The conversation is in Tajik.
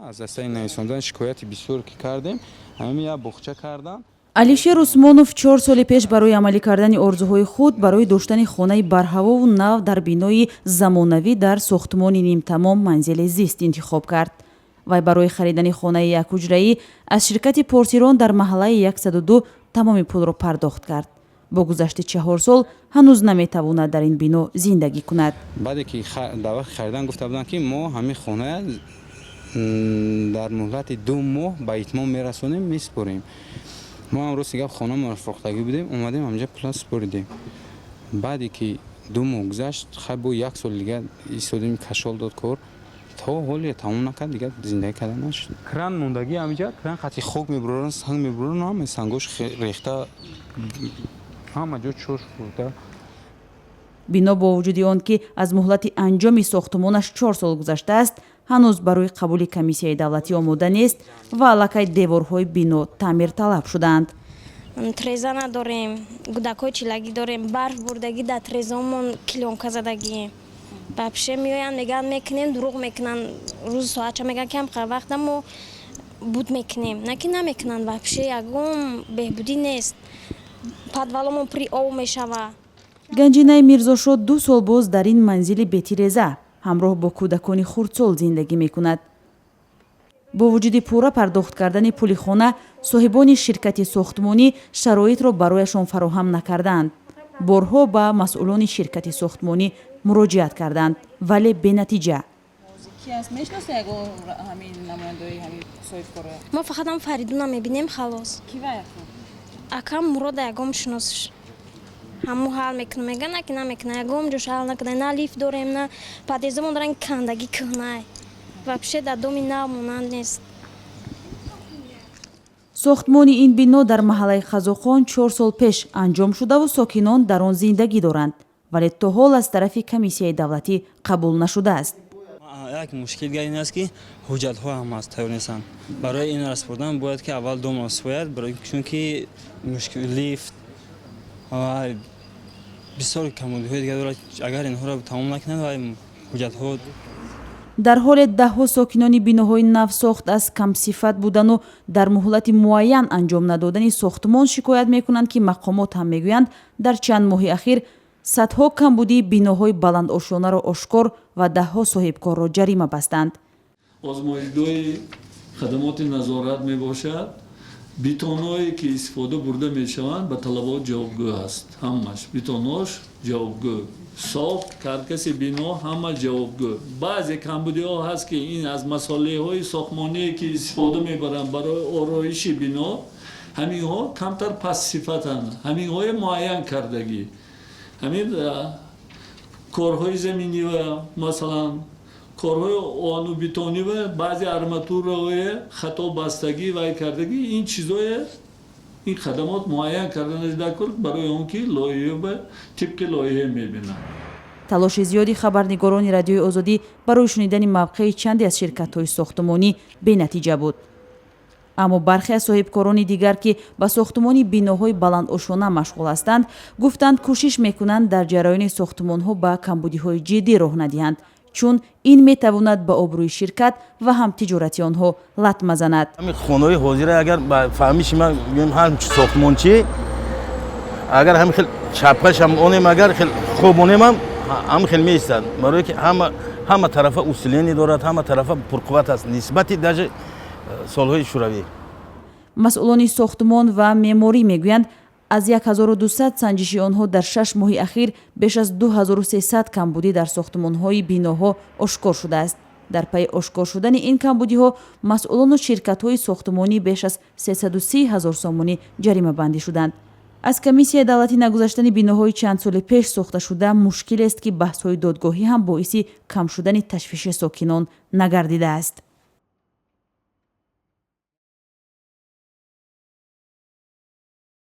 Аз дастаи нависондан шикояти бисёр ки кардем, ҳамин як боғча кардан. Алишер Усмонов 4 соли пеш барои амалӣ кардани орзуҳои худ, барои доштани хонаи барҳавову нав дар бинои замонавӣ дар сохтмони нимтамом манзили зист интихоб кард. Вай барои харидани хонаи якҳуҷраӣ аз ширкати Порсирон дар маҳаллаи 102 тамоми пулро пардохт кард. Бо гузашти 4 сол ҳанӯз наметавонад дар ин бино зиндагӣ кунад. Баъде ки дар вақти харидан гуфта буданд, ки мо ҳамин хона дар муҳлати 2 моҳ ба итмом мерасонем, месупорем. Мо ҳам, рости гап, хонамонро фурӯхтагӣ будем, омадем ҳамҷа, пула супоридем. Баъде ки 2 моҳ гузашт, хай, бо як соли дигар истодем, кашол дод кор, то ҳоле тамом накард, дигар зиндагӣ карда нашуд. Кран мондагӣ ҳамиҷа, кран қати хок мебуроранд, санг мебуроранд, ҳама сангош рехта, ҳама ҷо чош хӯрда. Бино бо вуҷуди он ки аз муҳлати анҷоми сохтмонаш 4 сол гузаштааст, ҳанӯз барои қабули комиссияи давлатӣ омода нест ва аллакай деворҳои бино таъмирталаб шудаанд. Треза надорем, кӯдакҳои чилагӣ дорем, барф бурдагӣ, дар трезаомон клёнка задагӣ. Вообще меоянд, мегӯянд, мекунем, дурӯғ мекунанд. Рӯзи соатча мегӯянд, ки ҳамқадр вақта мо буд мекунем, на ки намекунанд. Вообще ягон беҳбудӣ нест, подваломон пури об мешавад. Ганҷинаи Мирзошод 2 сол боз дар ин манзили бетиреза ҳамроҳ бо кӯдакони хурдсол зиндагӣ мекунад. Бо вуҷуди пурра пардохт кардани пули хона, соҳибони ширкати сохтмонӣ шароитро барояшон фароҳам накардаанд. Борҳо ба масъулони ширкати сохтмонӣ муроҷиат карданд, вале бенатиҷа. Мо фақат ҳам Фаридуна мебинем, халос. Акам Мурода ягон шиносш ҳаму ҳал мекунам, мега, на ки намекуна, ягон ҷош ҳал накарда. На лифт дорем, на подъездомон доран, кандагӣ, кӯҳнай, вообще дар доми нав монанд нест. Сохтмони ин бино дар маҳаллаи Қазоқон 4 сол пеш анҷом шудаву сокинон дар он зиндагӣ доранд, вале то ҳол аз тарафи комиссияи давлатӣ қабул нашудааст. Як мушкил дигар ин аст, ки ҳуҷҷатҳо ҳам аст, тайёр нестанд. Барои ин распордан бояд ки аввал домро супояд, чунки лифт ва бисёр камбудиҳои дигар дорад. Агар инҳоро тамом накунанд ва ҳуҷҷатҳо Дар ҳоле даҳҳо сокинони биноҳои навсохт аз камсифат будану дар муҳлати муайян анҷом надодани сохтмон шикоят мекунанд, ки мақомот ҳам мегӯянд, дар чанд моҳи ахир садҳо камбудии биноҳои баландошёнаро ошкор ва даҳҳо соҳибкорро ҷарима бастанд. Озмоишгоҳи хадамоти назорат мебошад. Бетонҳое ки истифода бурда мешаванд, ба талабот ҷавобгӯ аст, ҳамаш бетонош ҷавобгӯ, сохт, каркаси бино ҳама ҷавобгӯ. Баъзе камбудиҳо ҳаст, ки ин аз масолеҳҳои сохтмоние ки истифода мебаранд барои ороиши бино, ҳаминҳо камтар пастсифатанд. Ҳаминҳое муайян кардагӣ, ҳамин корҳои заминӣ ва масалан корҳои оҳанубетонӣ ва баъзе арматураҳое хато бастагӣ, вай кардагӣ, ин чизое ин хадамот муайян карда нашуда барои он ки лоиҳа тибқи лоиҳа мебинанд. Талоши зиёди хабарнигорони Радиои Озодӣ барои шунидани мавқеи чанде аз ширкатҳои сохтмонӣ бенатиҷа буд. Аммо бархе аз соҳибкорони дигар, ки ба сохтмони биноҳои баландошёна машғул ҳастанд, гуфтанд, кӯшиш мекунанд дар ҷараёни сохтмонҳо ба камбудиҳои ҷиддӣ роҳ надиҳанд, чун ин метавонад ба обрӯи ширкат ва ҳам тиҷорати онҳо латма занад. Ҳамин хонаҳои ҳозира, агар ба фаҳмиши ман гӯем, ҳамчун сохтмончӣ, агар ҳамин хел чапқашам онем, агар хел хуб онемам, ҳамин хел меистад, барое ки ҳама тарафа усиление дорад, ҳама тарафа пурқувват аст нисбати даже солҳои шӯравӣ. Масъулони сохтмон ва меъморӣ мегӯянд, аз 1200 санҷиши онҳо дар 6 моҳи ахир беш аз 2300 камбудӣ дар сохтмонҳои биноҳо ошкор шудааст. Дар пайи ошкор шудани ин камбудиҳо масъулону ширкатҳои сохтмонӣ беш аз 330 ҳазор сомонӣ ҷаримабандӣ шуданд. Аз комиссияи давлатӣ нагузаштани биноҳои чанд соли пеш сохташуда мушкилест, ки баҳсҳои додгоҳӣ ҳам боиси кам шудани ташвиши сокинон нагардидааст.